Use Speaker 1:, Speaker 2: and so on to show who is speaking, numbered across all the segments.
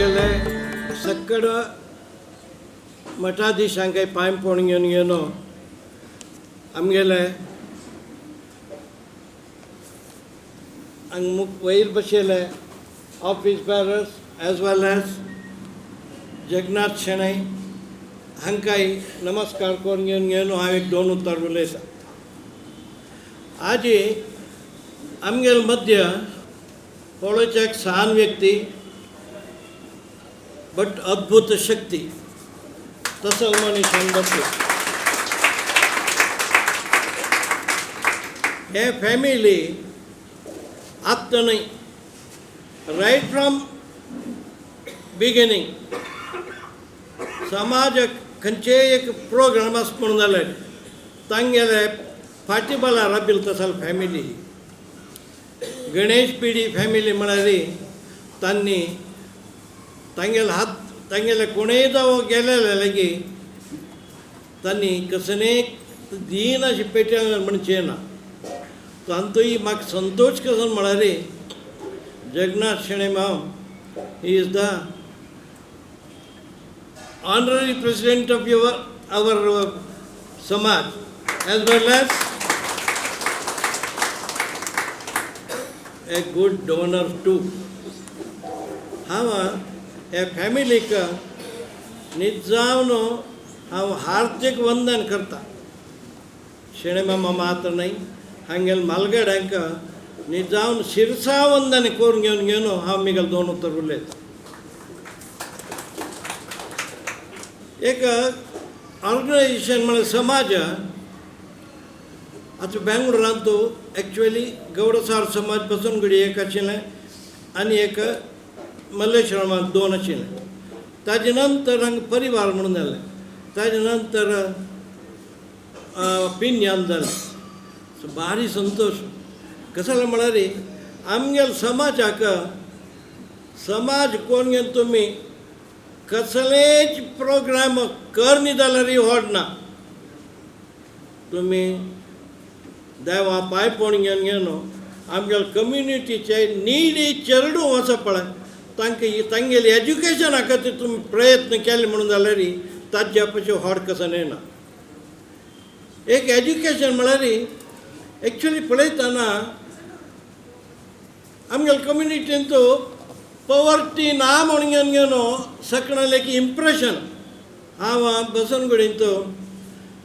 Speaker 1: आमगेले सक्कड मठाधीशांक पांय पडून घेवन घेवन आमगेले हांगा वयर बशिल्ले office bearers as well as Jagannath Shenoy हांकांय नमस्कार करून घेवन घेवन हांव एक दोन उतर उलयतां. आजी आमगेले मध्य पळोवच्या एक सान व्यक्ती बट अद्भुत शक्ती तसल मनीसान बसलो. हे फॅमिली आत्तां न्हय, रायट फ्रॉम बिगिनींग समाजाक खंयचेय एक प्रोग्राम आसा म्हणून जाल्यार तांगेले फाटी बला राबिल तसल फॅमिली. गणेश पिढी फॅमिली म्हळ्यार तांणी तांगेले हात तांगेले कोणूय जावं गेलेले लेगीत तांणी कसलेय दीन अशें पेटयलें म्हणचें ना. तांतूय म्हाका संतोश कसो म्हळ्यार जगन्नाथ शेणै माम he is the honorary president of our samaj as well as a good donor too. हांव ह्या फॅमिलीक निजावन हांव हार्दीक वंदन करता. शेणै मामा मात्र न्हय, हांगेले मालगड्यांक निजावन शिरसा वंदन करून घेवन घेवन हांव मिगेल दोन उतर उलयतां. एक ऑर्गनायजेशन म्हळ्यार समाज आतां बेंगलोरांत एक्चुअली गौडसार समाज बसवनगुडी एक आशिल्लें आनी एक मल्लेश्वरमांत दोन आशिल्लें. ताजे नंतर हांगा परिवार म्हणून जालें, ताजे नंतर पिन्यान जालें. सो भारी संतोश कसो म्हळ्यार आमगेले समाजाक समाज कोण घेवन तुमी कसलेच प्रोग्राम करनी जाल्यार व्हड ना, तुमी देवा पांय पडून घेवन घेवन आमगेले कम्युनिटीचे नीडी चेरडूं आसा पळय तांकां तांगेली एज्युकेशना खातीर तुमी प्रयत्न केले म्हणून जाल्यार ताज्या पशी व्हड कसो येना. एक एज्युकेशन म्हळ्यार एक्चुअली पळयतना आमगेले कम्युनिटींत पॉवर्टी ना म्हणून घेवन घेवन सकणालें एक इम्प्रेशन. हांव बसवनगुडींत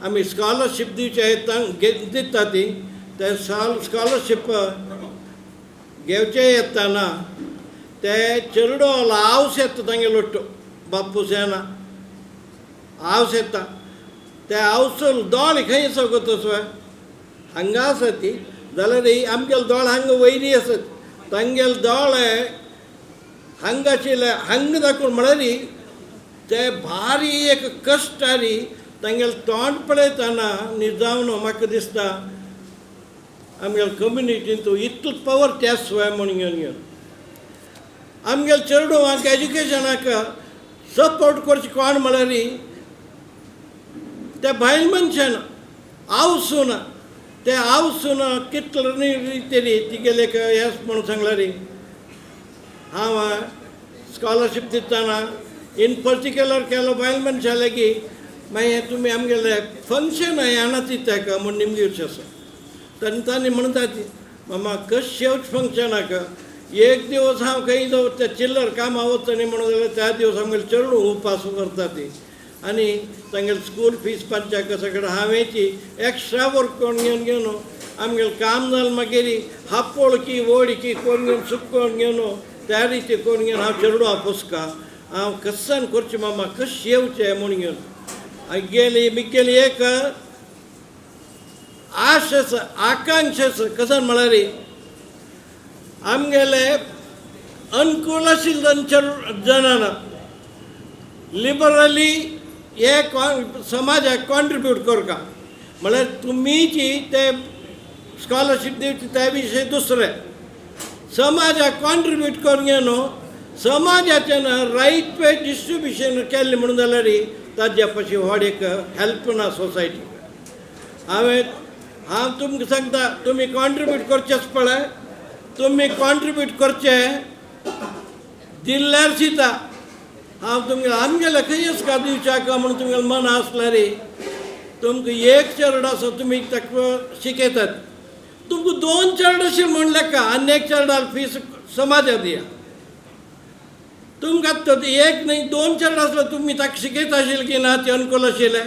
Speaker 1: आमी स्कॉलरशीप दिवचे दिता ती ते स्कॉलरशीप घेवचे येतना ते चेरडो हांवस येता तांगेलो लोट्टो बापूस येना हांवस येता ते हांवस दोळे खंय आसा गो तसो हांगा आसा ती जाल्यार आमगेले दोळे हांगा वयरी आसत तांगेले दोळे हांगा आशिल्ले हांगा दाखोवन म्हळ्यार ते भारी एक कश्टारी तांगेले तोंड पळयतना निजावन म्हाका दिसता आमगेले कम्युनिटींत इतलो पवर त्याच सोय म्हणून घेवन घेवन आमगेले चेरडुवांक एज्युकेशनाक सपोर्ट करचे कोण म्हळ्यार ते बायल मनशान आवसून ते आवसून कितले रितीन तिगेले हें म्हणून सांगल्यार हांव स्कॉलरशीप दितना इन पर्टिक्युलर केलो बायल मनशा लागीं मागीर तुमी आमगेले फंक्शन हांगा दिता का म्हूण निमगीर आसा. तांणी तांणी म्हणटा ती मामा कशेंच फंक्शनाक एक दिवस हांव खंय जावं त्या चिल्लर कामां वचनी म्हणून जाल्यार त्या दिवस आमगेले चेडूं उपास करता ती आनी तांगेले स्कूल फीस पंचाक सगळें हांवेंची एक्स्ट्रा वर्क करून घेवन घेवन आमगेलें काम जालें मागीर हापोळकी वोडकी करून घेवन सुकोवन घेवन त्या रिती करून घेवन हांव चेडूं आपोसका हांव कसान करचें मामा कशें येवचें म्हणून घेवन गेली मिगेली एक आश आसा आकांक्षा आसा कसान म्हळ्यार आमगेले अनुकूल आशिल्ले जनान लिबरली हे समाजाक कॉन्ट्रिब्यूट करता म्हळ्यार तुमीची ते स्कॉलरशीप दिवची त्या विशय दुसरें समाजाक कॉन्ट्रिब्यूट करून घेवन समाजाच्यान रायट वे डिस्ट्रिब्युशन केल्लें म्हणून जाल्यार ताज्या पशी व्हड एक हेल्प ना सोसायटी. हांव तुमकां सांगता तुमी कॉन्ट्रिब्यूट करचेच पळय, तुमी कॉन्ट्रिब्यूट करचे दिल्यार सिता हांव तुमगेले आमगेले खंयच का दिवच्याक म्हणून तुमगेलें मन आसल्यार तुमकां एक चेरडो आसा, तुमी ताका शिकयतात. तुमकां दोन चेरडे अशें म्हण लेखा आनी एक चेरडाल फीस समाजा दिया. तुमकां एक न्हय दोन चेरडे आसलो तुमी ताका शिकयता आशिल्ले की ना, ते अनुकूल आशिल्ले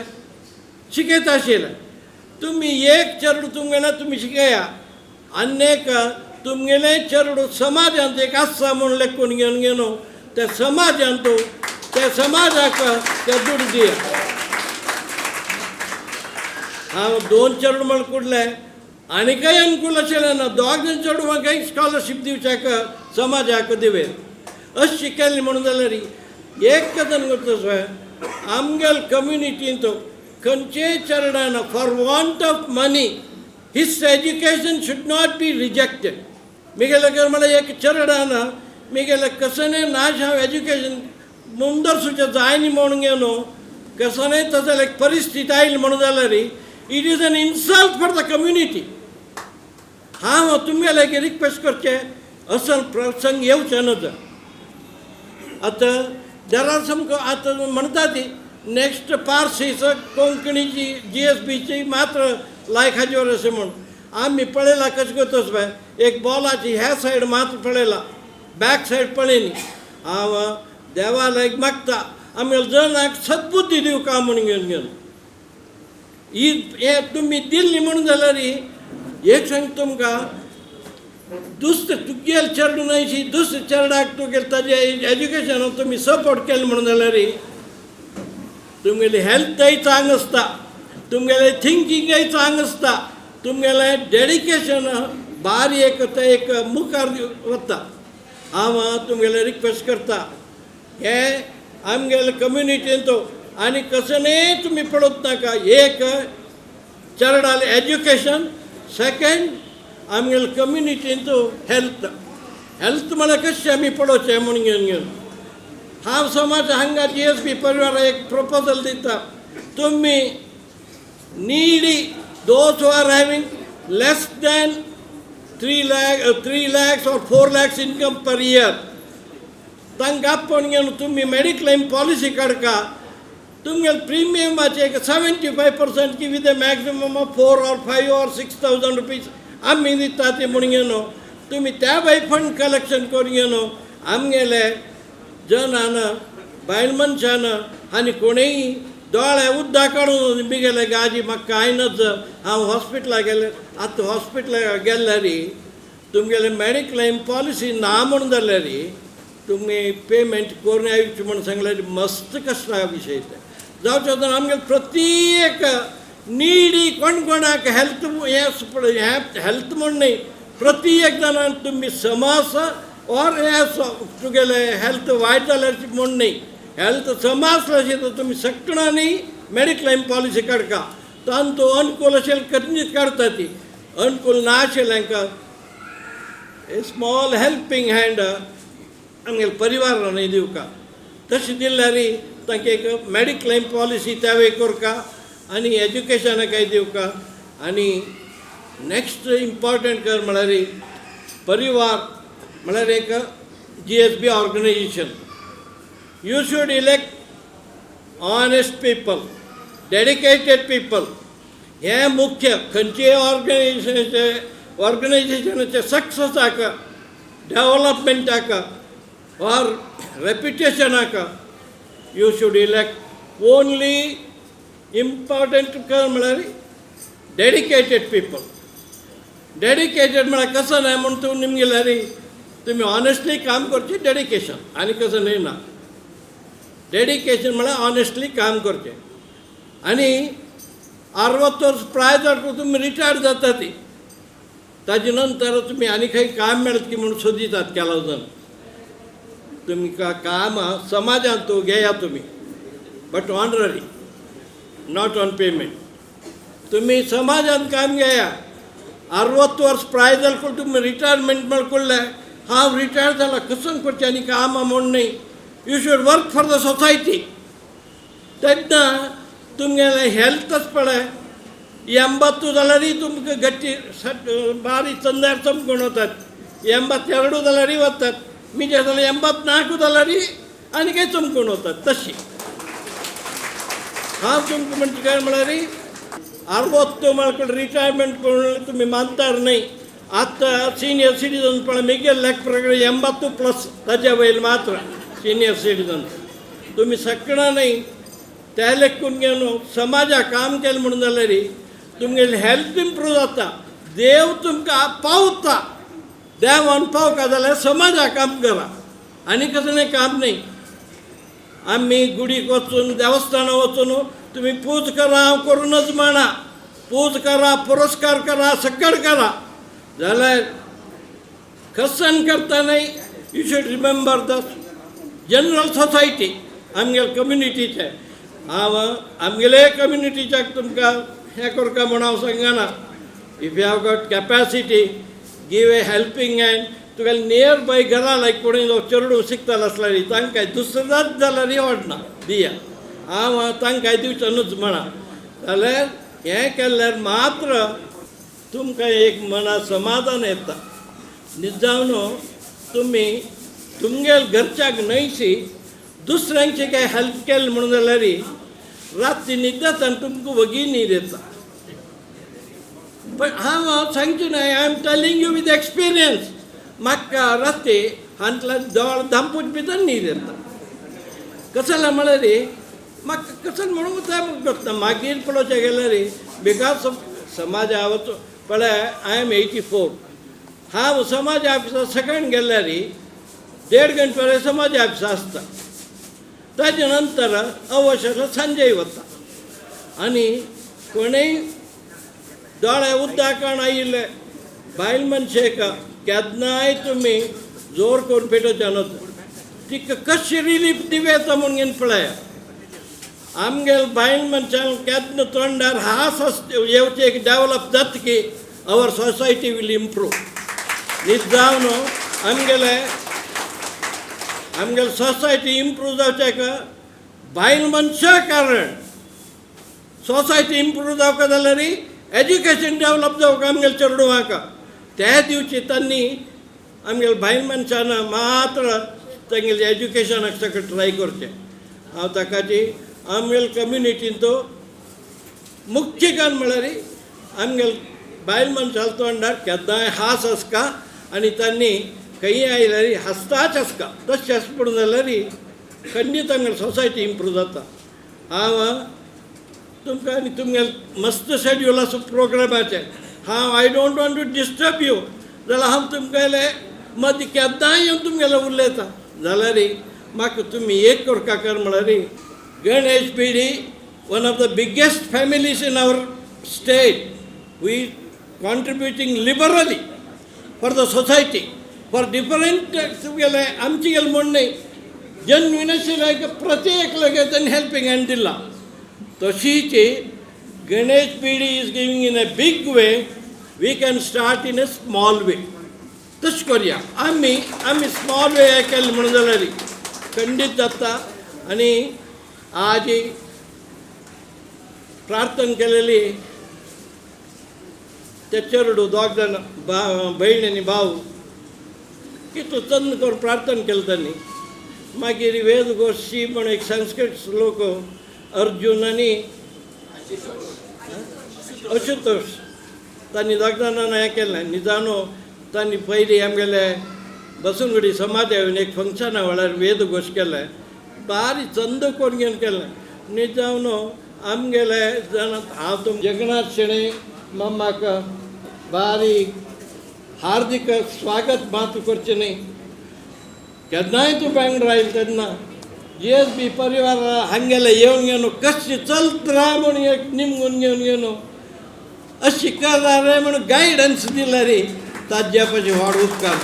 Speaker 1: शिकयता आशिल्ले. तुमी एक चेरडू तुमगेलें तुमी शिकया आनी एक तुमगेलें चेरडू समाजांत एक आसा म्हूण लेखून घेवन घेवन त्या समाजांत त्या समाजाक ते दुडू दिया. हांव दोन चेरडू म्हण कुडले आनी कांय अनुकूल आशिल्लें ना, दोग जाण चेडू म्हाका एक स्कॉलरशीप दिवच्याक समाजाक दिवे अशें शिकयलें म्हणून जाल्यार एक कदन करता आमगेले कम्युनिटींत खंयचेय चेरडान for want of money his education should not be rejected. मिगेले घर म्हळ्यार एक चेरडान मिगेले कसने नाश हांव एज्युकेशन मुंदरसूचें जाय न्ही म्हणून घेवन कसने तसो एक परिस्थिती आयली म्हणून जाल्यार it is an insult for the community. हांव तुमगेले एक रिक्वेस्ट करचें असो प्रसंग येवचें नज. आतां there are सम आतां म्हणटा ती नेक्स्ट पार्सीस कोंकणीची जी एस बीची मात्र लायक हाजेर अशें म्हूण आमी पळयला कशें करतस पळय एक बॉलाची ह्या सायड मात्र पळयला, बॅक सायड पळयनी. हांव देवा लायक मागता आमी जणांक सद्बुद्धी दिवका म्हूण घेवन घेवन ही हें तुमी दिल्ली म्हणून जाल्यार एक सांग तुमकां दुसरें तुगेल चेडूं न्हय दुसऱ्या चेरडाक तुगेले ताजें एज्युकेशनाक तुमी सपोर्ट केलें म्हणून जाल्यार तुमगेली हेल्थय चांग आसता, तुमगेलें थिंकिंगय चांग आसता, तुमगेलें डेडिकेशन बारी एक तें एक मुखार वता. हांव तुमगेलें रिक्वेस्ट करता हे आमगेले कम्युनिटींत आनी कसलेंय तुमी पळोवप नाका. एक चेरडालें एज्युकेशन, सेकेंड आमगेले कम्युनिटींत हेल्थ. हेल्थ म्हळ्यार कशें आमी पळोवचें म्हूण घेवन घेवन हांव समाज हांगा जी एस बी परिवार एक प्रपोजल दिता. तुमी needy those who are having less than 3 lakhs or 4 lakhs income per year तांकां आपोवन घेवन तुमी मेडिक्लेम पॉलिसी काडका. तुमगेले प्रिमियमाचे एक 75% की with a maximum of 4 or 5 or 6,000 rupees आमी दिता ती म्हूण घेवन तुमी त्या भायर फंड कलेक्शन करून घेवन आमगेले जनान बायल मनशान आनी कोणूय दोळे उदक काडून बिगेले गाजी म्हाका कांय नज हांव हॉस्पिटलाक गेलें. आतां हॉस्पिटलाक गेल्यार तुमगेले मेडिक्लेम पॉलिसी ना म्हूण जाल्यार तुमी पेमेंट करून येवचें म्हूण सांगल्यार मस्त कश्टा विशय ते जावचें ना. आमगेले प्रत्येक निडी कोण कोणाक हेल्थ हें हें हेल्थ म्हूण न्हय, प्रत्येक जाणान तुमी समाज ऑर हें तुगेलें हेल्थ वायट जाल्यार म्हूण न्हय, हेल्थ समाज अशें तुमी सगळ्यांनी मेडिक्लेम पॉलिसी काडका. तांतू अनुकूल अशें कन्नीच काडटा ती अनुकूल ना आशिल्ल्यांक ए स्मॉल हेल्पींग हँड आमगेले परिवारान दिवका. तशें दिल्यार तांकां एक मेडिक्लेम पॉलिसी त्यावेळ करका आनी एज्युकेशनाकय दिवका. आनी नेक्स्ट इम्पॉर्टंट कर म्हळ्यार परिवार म्हळ्यार एक GSB organisation. You should elect honest people, dedicated people. हें मुख्य खंयचेय ऑर्गनायजेशनाचे ऑर्गनायजेशनाचे सक्सेसाक, डेवलपमेंटाक or रेप्युटेशनाक you should elect only important कर म्हळ्यार डेडिकेटेड पीपल. डेडिकेटेड म्हळ्यार कसो न्हय म्हूण तूं निमगेल्यार तुमी ऑनेस्टली काम करचें डेडिकेशन आनी कसो न्हय ना. डेडिकेशन म्हळ्यार ऑनेस्टली काम करचें. आनी 60 वर्स प्राय जातकूच तुमी रिटायर्ड जाता ती ताजे नंतर तुमी आनी खंय काम मेळत की म्हूण सोदितात. केलो जाण तुमी काम समाजांत घेया तुमी, but honorary, not on payment. तुमी समाजांत काम घेया. 60 वर्स प्राय जाल तुमी रिटायरमेंट मेळकुडले हांव रिटायर जाला कसम करचें आनी काम म्हूण न्हय. You should work for the society. तेन्ना तुमगेलें हेल्थच पळय 80 जाल्यारय तुमकां गट्टी बारीक चंदार चमकून वतात. 82 जाल्यारय वतात. मिजे जाल्यार 84 जाल्यारय. आनी काय चमकून वता. तशी हांव तुमकां म्हणटा काय म्हळ्यार 60 म्हळ्यार रिटायरमेंट करून तुमी मानतार न्हय. आतां सिनियर सिटीजन पण मिगेल लेख प्रकारे 80+ ताज्या वयर मात्र सिनियर सिटीजन तुमी सगळां न्हय त्या लेखून घेवन समाजाक काम केलें म्हणून जाल्यार तुमगेली हेल्थ इम्प्रूव जाता. देव तुमकां पावता. देवान पावका जाल्यार समाजाक काम करा आनी कसलें काम न्हय. आमी गुडीक वचून देवस्थानां वचून तुमी पूज करा, हांव करूनच म्हणा, पूज करा, पुरस्कार करा, सगळें करा जाल्यार कसन करता न्हय. You should remember the general society आमगेले कम्युनिटीचे. हांव आमगेले कम्युनिटीच्याक तुमकां हें करका म्हूण हांव सांगना. If you have got capacity, give a helping hand. तुगेले नियर बाय घरा लायक कोणूय चेडूं शिकतालो आसल्यार तांकां दुसराच जाल्यार वाडना दिया. हांव तांकां दिवचो न्हूच म्हणा. जाल्यार हें केल्यार मात्र तुमकां एक मना समाधान येता. निजावन तुमी तुमगेल घरच्याक न्हयशी दुसऱ्यांचे काय हेल्प केलें म्हणून जाल्यार राती न्हीद जाता आनी तुमकां वगी न्हीद येता. पण हांव सांगचें न्हय, I am telling you with experience. म्हाका राती हांतल्यान दोळ धांपून भितर न्हीद येता. कसलें म्हळ्यार म्हाका कसलें म्हणून तें करता. मागीर पळोवचें गेल्यार because of समाजा वचून पळय, I am 84. हांव समाज ऑफिसा सकाळीं गेल्यार 1.5 घंटे समाज ऑफिसा आसता. ताजे नंतर अवश्य सांजे वता आनी कोणूय दोळे उदकान आयिल्ले बायल मनशेक केन्नाय तुमी जोर करून पेटोवचें न्हू. तिका कशी रिलीफ दिवं येता म्हूण घेवन पळया. आमगेले बायल मनशांक केन्ना तोंडार हास येवचें एक डेवलप जाता की our society will improve. न्हीद जावन आमगेले आमगेले सोसायटी इम्प्रूव जावचें बायल मनशां कारण. सोसायटी इम्प्रूव जावका जाल्यार एज्युकेशन डेवलप जावका आमगेले चेडवांक ते दिवची तांणी आमगेले बायल मनशान मात्र तेंगेले एज्युकेशनाक सगळें ट्राय करचें. हांव ताकाची आमगेले कम्युनिटीन तो मुख्य कारण म्हळ्यार आमगेले बायल मनशां तोंडार केन्नाय हास आसका आनी तांणी खंय आयल्यार हांसताच आसका. तशें आस पडून जाल्यार खंडीत आमगेली सोसायटी इम्प्रूव जाता. हांव तुमकां आनी तुमगेले मस्त शेड्यूल आसा प्रोग्रामाचें. हांव I don't want to disturb you. जाल्यार हांव तुमगेले मदीं केन्नाय येवन तुमगेले उलयता. जाल्यार म्हाका तुमी एक करका कर म्हळ्यार Ganesh Bidi, one of the biggest families in our state, we contributing liberally for the society for different तुमगेले आमचे गेले म्हण न्हय, जेन्युइन आशिल्ले प्रत्येक लगे तांणी हेल्पींग हँड दिला. तशीच Ganesh Bidi is giving in a big way, we can start in a small way. तशें करया आमी. आमी स्मॉल वे केलें म्हणून जाल्यार खंडीत जाता. आनी आज प्रार्थना केलेली ते चेडू दोग जाण भयण आनी भाव कितलो चंद करून प्रार्थना केलें तांणी. मागीर वेद गोशी म्हण एक संस्कृत श्लोक अर्जुन आनी अशुतोष तांणी दोग जाणांनी हें केलें. निजानो तांणी पयलीं आमगेले बसनगुडी समाजा येवन एक फंक्शना वेळार वेद घोश केलें, बारी चंद करून घेवन केलें. निजावन आमगेले जाण हांव तुम जगन्नाथ शेणै मम्माक बारी हार्दिक स्वागत मात करचें न्हय. केन्नाय तूं बेंगळूर आयलो तेन्ना जी एस बी परिवार हांगेले येवन घेवन कशें चलत राव म्हूण एक निमगून घेवन घेवन अशी करा रे म्हणून गायडन्स दिला रे ताज्या पाशी व्हड उपकार.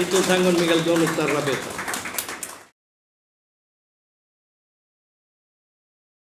Speaker 1: इतलें सांगून मुगेले दोन उतरां राबयता.